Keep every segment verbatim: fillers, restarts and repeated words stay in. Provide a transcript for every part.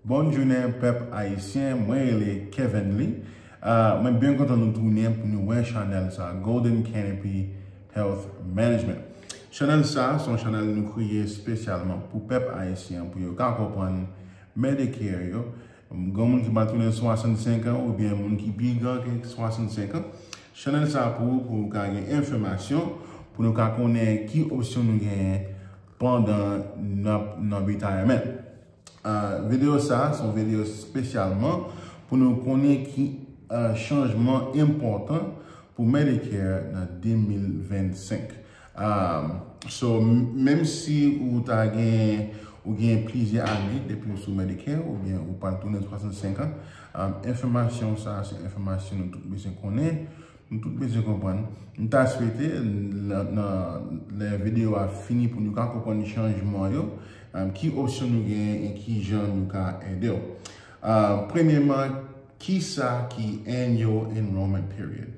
Bonjounen pèp ayisyen, mwen rele Kevin Lee. Ah, mwen byen kontan nou tounen pou nou wè chanèl sa, Golden Canopy Health Management. Chanèl sa, se yon chanèl nou kreye espesyalman pou pèp ayisyen, pou yo ka konprann Medicare yo. Gen moun ki pa tounen swasannsenk an, oubyen moun ki pi gran ke swasannsenk an. Chanèl sa pou, pou nou ka gen enfòmasyon, pou nou ka konnen ki opsyon nou genyen pandan n ap nan retirement. Ah, videyo sa, se yon videyo espesyalman pou nou konnen ki, ah, chanjman enpòtan pou Medicare nan de mil vennsenk. Ah, so, m-, menm si ou ta gen, ou gen plizyè ane depi ou sou Medicare, oubyen ou pa tounen swasannsenk an, ah, enfòmasyon sa, se enfòmasyon nou tout bezwen konnen. Nou tout bezwen konprann. M ta swete, nan, nan, lè videyo a fini, pou nou ka konprann chanjman yo, um, ki opsyon nou genyen e ki jan nou ka ede w. Uh, premyeman, ki sa ki Annual Enrollment Period?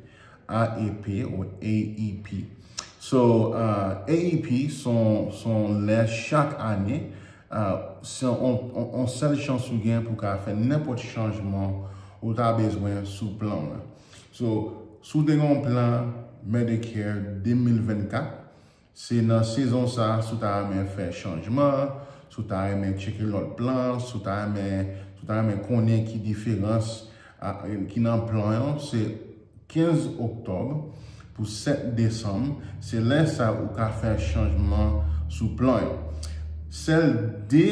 A E P ou A E P. So, uh, A E P se yon, se yon lè chak ane, uh, se yon, yon, yon sèl chans ou gen pou ka fè nenpòt chanjman ou ta bezwen sou plan w lan. So, si w te gen yon plan Medicare de mil vennkat, se nan sezon sa, si w ta renmen fè chanjman, si w ta renmen tcheke lòt plan, si w ta renmen, si w ta renmen konnen ki diferans, a, ki nan plan yo, se kenz oktòb pou sèt desanm, se lè sa ou ka fè chanjman sou plan yo. Sèl de,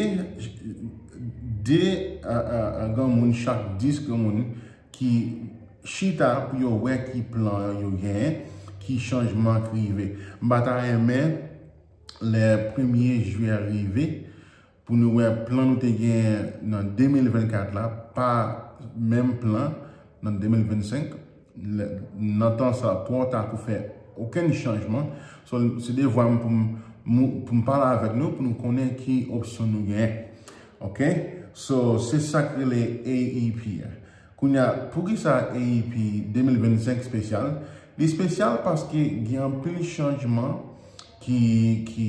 de, a, a, a, granmoun, chak dis granmoun ki chita pou yo wè ki plan yo genyen, ki chanjman ki rive. M pa ta renmen lè premye jiyè rive, pou nou wè plan nou te genyen nan de mil vennkat la, pa menm plan nan de mil vennsenk. Lè, nan tan sa, twò ta pou fè okenn chanjman. So, se devwa m pou m, m, pou m pale avèk nou, pou nou konnen ki opsyon nou genyen. Oke? So, se sa k rele A E P a. Kounye a, poukisa A E P de mil vennsenk espesyal? Li espesyal paske gen anpil chanjman ki, ki,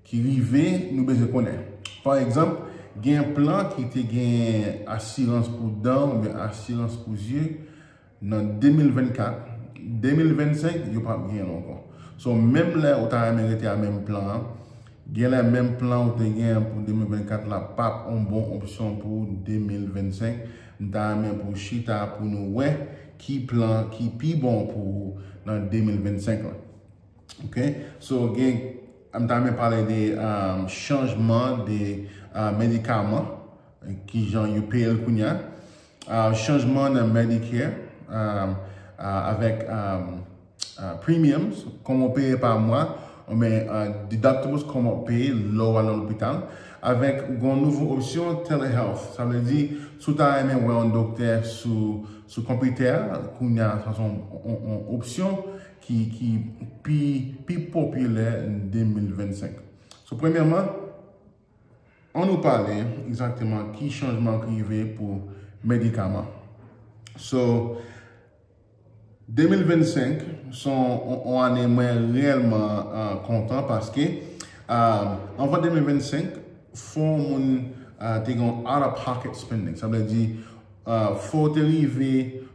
ki rive, nou bezwen konnen. Pa egzanp, gen plan ki te gen asirans pou dan oubyen asirans pou zye nan de mil vennkat, de mil vennsenk, yo p ap gen l ankò. So, menm lè ou ta renmen rete a menm plan an, genlè menm plan ou te gen pou de mil vennkat la p ap yon bon opsyon pou de mil vennsenk. M ta renmen pou chita pou nou wè ki plan ki pi bon pou ou nan de mil vennsenk lan. Ok? So, gen, m ta renmen pale de, um, chanjman de, uh, medikaman, ki jan yo peye l kounye a. Uh, chanjman nan Medicare, um, uh, avèk, um, uh, premiums, kòman w peye pa mwa, oubyen, uh, deductibles, kòman w peye lè w al nan lopital. Avèk yon nouvo opsyon, telehealth. Sa vle di, si w ta renmen wè yon doktè sou, sou konpitè a, kounye a, sa se yon, yon, yon opsyon ki, ki pi, pi popilè de mil vennsenk. So, premyèman, ann nou pale egzakteman ki chanjman ki rive pou medikaman. So, de mil vennsenk se yon, yon, yon ane mwen reyèlman, uh, kontan paske, uh, anvan de mil vennsenk, fò moun, uh, te gen out of pocket spending. Sa vle di, uh, fò w te rive,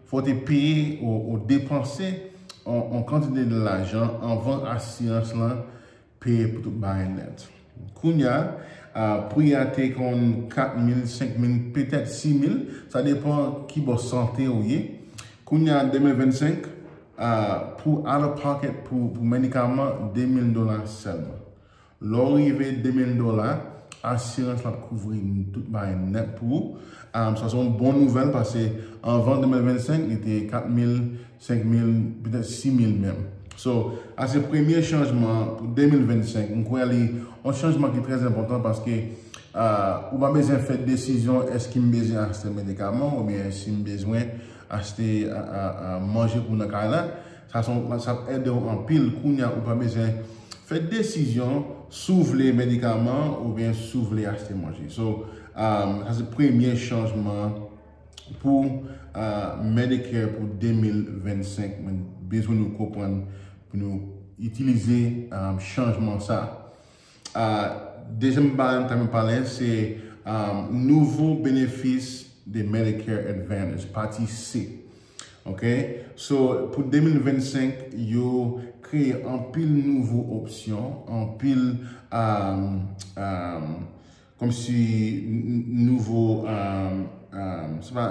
fò w te peye ou, ou depanse yon, yon kantite de lajan anvan asirans lan peye pou tout bagay nèt. Kounye a, a, pri a te konn kat mil, senk mil, petèt sis mil. Sa depan ki bò sante ou ye. Kounye a, de mil vennsenk, a, pou out of pocket, pou, pou medikaman, de mil dola sèlman. Lè w rive de mil dola, asirans la ap kouvri tout bagay nèt pou ou. A, sa se yon bon nouvèl paske anvan de mil vennsenk, li te kat mil, senk mil, petèt sis mil menm. So, a se premye chanjman pou de mil vennsenk. M kwè li yon chanjman ki trè enpòtan paske, a, ou pa bezwen fè desizyon èske m bezwen achte medikaman oubyen si m bezwen achte, a, a, a, manje pou nan kay la. Sa se yon, sa ap ede w anpil. Kounye a, ou pa bezwen fè desizyon si w vle medikaman oubyen si w vle achte manje. So, a, sa se premye chanjman pou, a, Medicare pou de mil vennsenk. Mwen bezwen nou konprann pou nou itilize, a, chanjman sa. A, dezyèm bagay m ta renmen pale, se, um, nouvo benefis de Medicare Advantage, pati C. Ok? So, pou de mil vennsenk, yo kreye anpil nouvo opsyon, anpil, um, um, kòmsi n- n- nouvo, um, um, se pa,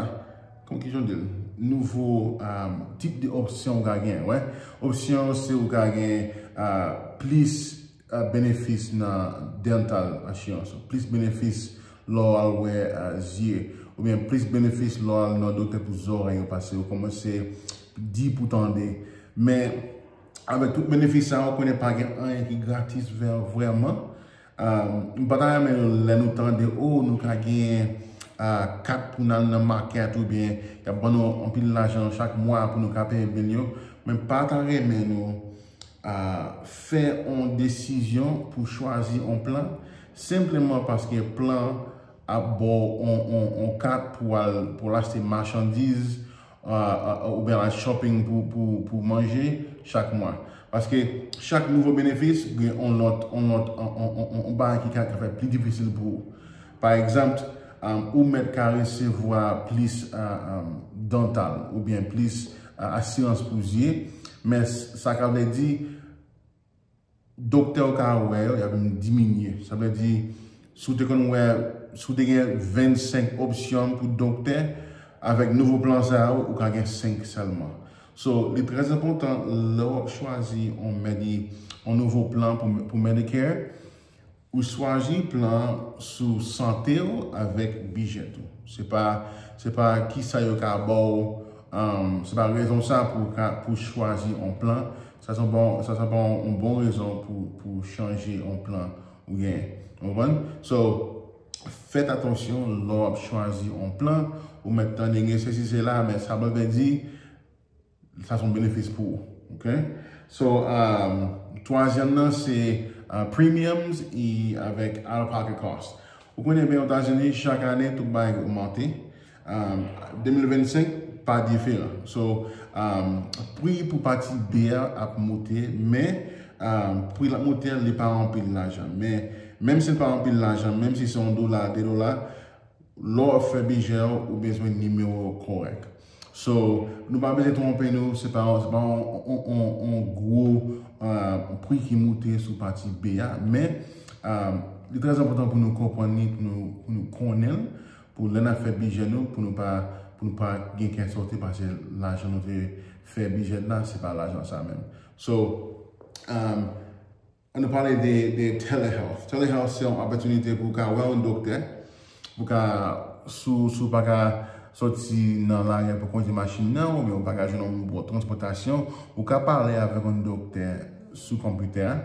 kòman ki jan di l? Nouvo, um, tip de opsyon ou ka gen, wè. Opsyon se ou ka gen, uh, plis, uh, benefis nan dental insurance, plis benefis lè w al wè, uh, zye, oubyen plis benefis lè w al nan doktè pou zòrèy yo, paske yo kòmanse di pou tande. Men, avèk tout benefis sa, ou konnen pa gen anyen ki gratis vè- vrèman. Um, m pa ta renmen lè nou tande, oh, nou ka gen, uh, kat pou n al nan makèt oubyen y ap ban nou anpil lajan chak mwa pou nou ka peye bil yo. Men pa ta renmen nou, uh, fè yon desizyon pou chwazi yon plan senpleman paske plan ap ba w yon, yon, yon kat pou al, pou al achte machandiz, uh, uh, oubyen al shopping pou, pou, pou manje chak mwa. Paske chak nouvo benefis gen yon lòt, yon lòt, yon, yon, yon, yon, yon bagay ki ka, ka fè pli difisil pou ou. Pa egzanp, um, ou mèt ka resevwa plis, uh, um, dantal oubyen plis, uh, asirans pou zye, men s- sa ka vle di doktè w ka wè yo, y ap vin diminye. Sa vle di, si w te konn wè, si w te gen vennsenk opsyon pou doktè, avèk nouvo plan sa yo, ou ka gen senk sèlman. So, li trè enpòtan lè w ap chwazi yon medi, yon nouvo plan pou, pou Medicare, ou chwazi plan sou sante w avèk bidjè tou. Se pa, se pa kisa yo ka ba w, um, se pa rezon sa pou ka, pou chwazi yon plan. Sa se yon bon, sa se pa yon bon rezon pou, pou chanje yon plan ou gen. Ou konprann? So, fèt atansyon lè w ap chwazi yon plan, ou mèt tande gen sesi sela, men sa pa vle di sa se yon benefis pou ou. Ok? So, um, twazyèm nan se, uh, premiums e avèk out of pocket cost. Ou konnen byen Etazini, chak ane, tout bagay ogmante. Um, de mil vennsenk pa diferan. So, um, pri pou pati B a ap moute, men, um, pri l ap moute, li pa anpil lajan. Men, menm si l pa anpil lajan, menm si se yon dola, de dola, lè w ap fè bidjè w, ou bezwen nimewo kòrèk. So, nou pa bezwen twonpe nou, se pa, se pa yon, yon, yon, yon gwo, uh, pri ki moute sou pati B a, men, um, li trè enpòtan pou nou konprann li, pou nou, pou nou konnen l, pou lè n ap fè bidjè nou, pou nou pa, pou nou pa gen kè sote, paske lajan nou te fè bidjè la, se pa lajan sa menm. So, um, ann nou pale de, de telehealth. Telehealth se yon opòtinite pou w ka wè yon doktè, pou w ka, si w, si w pa ka soti nan lari pou kondui machin nan, oubyen ou pa ka jwenn yon bon transpòtasyon, ou ka pale avèk yon doktè sou konpitè a.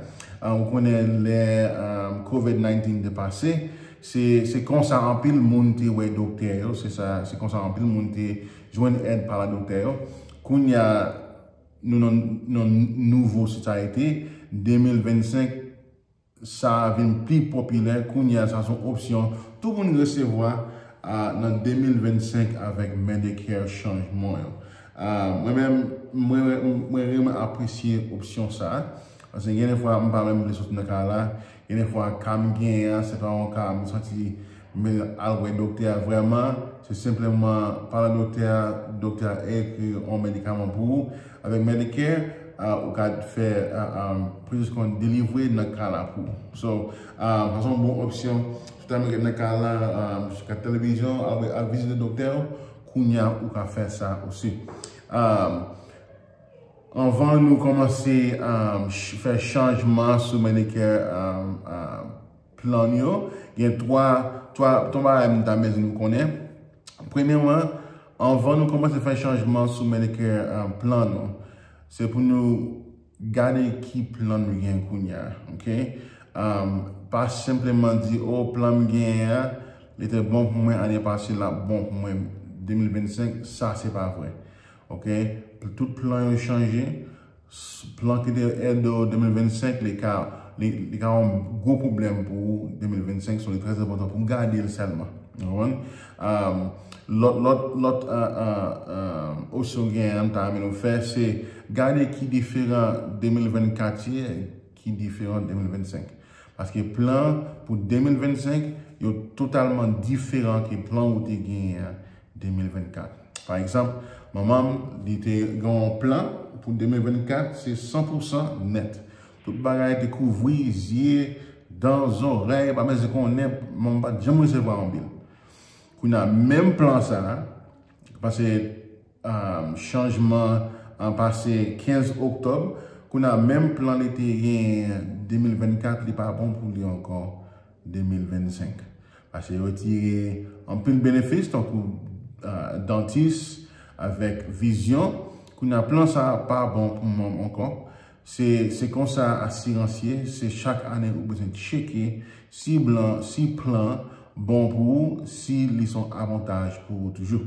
Ah, ou konnen lè, ah, covid nineteen te pase, se, se konsa anpil moun te wè doktè yo, se sa, se konsa anpil moun te jwenn èd pa la doktè yo. Kounye a, nou nan, nan nouvo sitiyalite, de mil vennsenk, sa vin pi popilè. Kounye a, sa se yon opsyon tout moun resevwa, ah, nan de mil vennsenk avèk Medicare chanjman yo. Ah, mwen menm, mwen, mwen renmen apresye opsyon sa a. Paske gen de fwa, m pa menm vle soti nan kay la. Gen de fwa, ka m genyen an, se pa yon ka m santi men al wè doktè a vrèman, se senpleman pale doktè a, doktè a ekri yon medikaman pou ou. Avèk Medicare, ah, ou ka fè, ah, ah, priz kont delivre nan kay la pou ou. So, ah, sa se yon bon opsyon. Si w ta nan kay la, ah, sou kat televizyon, al, al vizite doktè w, kounye a ou ka fè sa osi. Ah, anvan nou kòmanse, ah, ch- fè chanjman sou Medicare, ah, ah, plan yo, gen twa, twa, twa bagay m ta bezwen nou konnen. Premyèman, anvan nou kòmanse fè chanjman sou Medicare, ah, plan nou, se pou nou gade ki plan nou gen kounye a, ok? Ah, pa senpleman di, oh, plan m genyen an, li te bon pou mwen ane pase, l ap bon pou mwen de mil vennsenk, sa se pa vre. Ok? Tout plan yo chanje. S- Plan ki te ede w de mil vennsenk, li ka, li, li ka yon gwo pwoblèm pou ou de mil vennsenk, so li trè enpòtan pou w gade l sèlman. Ou konprann? Um, lòt, lòt, lòt, uh, uh, uh, opsyon gen an, m ta renmen nou fè, se gade ki diferan de mil vennkat ye, ki diferan de mil vennsenk. Paske plan pou de mil vennsenk, yo totalman diferan ke plan ou te genyen an de mil vennkat. Pa egzanp, manman m, li te gen yon plan pou de mil vennkat, se san pousan nèt. Tout bagay te kouvri, zye, dan, zòrèy, pa bezwen konnen, manman m pa t janm resevwa yon bil. Kounye a, menm plan sa a, pase um, chanjman an pase kenz oktòb. Kounye a, menm plan li te genyen de mil vennkat, li pa bon pou li ankò de mil vennsenk. Pase yo retire anpil benefis, tankou uh, dantis avèk vizyon. Kounye a, plan sa a pa bon pou mwen ankò. Se, se konsa asirans ye, se chak ane ou bezwen tcheke si blan, si plan bon pou ou, si li son avantaj pou ou toujou.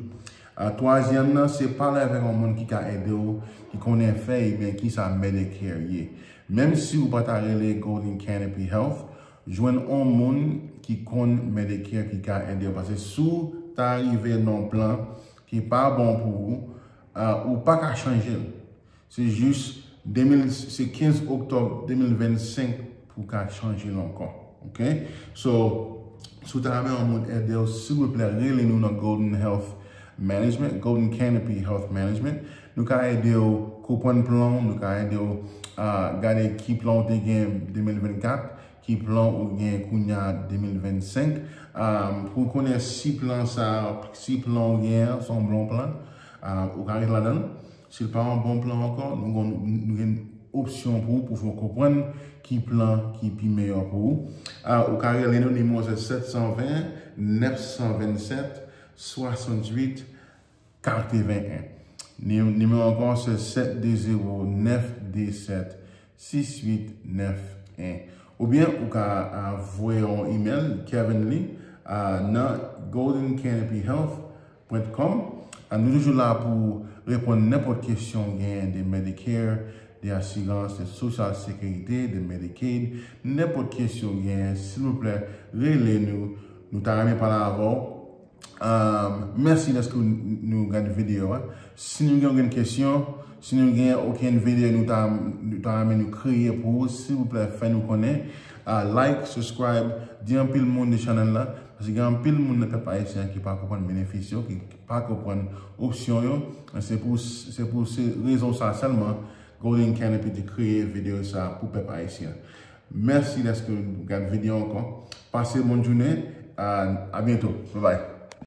A, twazyèm nan, se pale avèk yon moun ki ka ede w, ki konnen fè ebyen ki sa Medicare ye. Menm si ou pa ta rele Golden Canopy Health, jwenn yon moun ki konn Medicare ki ka ede w. Pase si w ta rive nan yon plan ki pa bon pou ou, a, ou pa ka chanje l. Se jis de mil, se kenz oktòb de mil vennsenk pou w ka chanje l ankò. Ok? So, si w ta renmen yon moun ede w, silvouplè, rele nou nan Golden Health Management, Golden Canopy Health Management. Nou ka ede w konprann plan w, nou ka ede w uh, gade ki plan w te gen de mil vennkat, ki plan ou gen kounye a de mil vennsenk. Um, pou w konnen si plan sa, si plan ou gen an, se yon bon plan, uh, ou ka ret ladan l. Si l pa yon bon plan ankò, nou gon, nou gen opsyon pou ou, pou fè w konprann ki plan ki pi meyè pou ou. A, ou ka rele nou, nimewo se sèt san ven, nèf san vennsèt, swasanntuit, katreven en. Ni- Nimewo ankò se sèt de zewo nèf de sèt sis uit nèf en. Oubyen ou ka a, voye yon email, Kevin Lee, a, nan golden canopy health point com. A, nou toujou la pou reponn nenpòt kesyon ou genyen de Medicare, de asirans, de Social Security, de Medicaid, nenpòt kesyon ou genyen, silvouplè, rele nou. Nou ta renmen pale avè w. Um, mèsi dèske nou gade videyo a. Si nou gen okenn kesyon, si nou gen okenn videyo nou ta, nou ta renmen nou kreye pou ou, silvouplè, fè nou konnen. Uh, like, subscribe, di anpil moun de chanèl la. Paske gen anpil moun nan pèp ayisyen ki pa konprann benefis yo, ki pa konprann opsyon yo. Se pou, se pou se rezon sa sèlman Golden Canopy te kreye videyo sa pou pèp ayisyen. Mèsi dèske nou gade videyo ankò. Pase bòn jounen. A, a byento. Bye bye.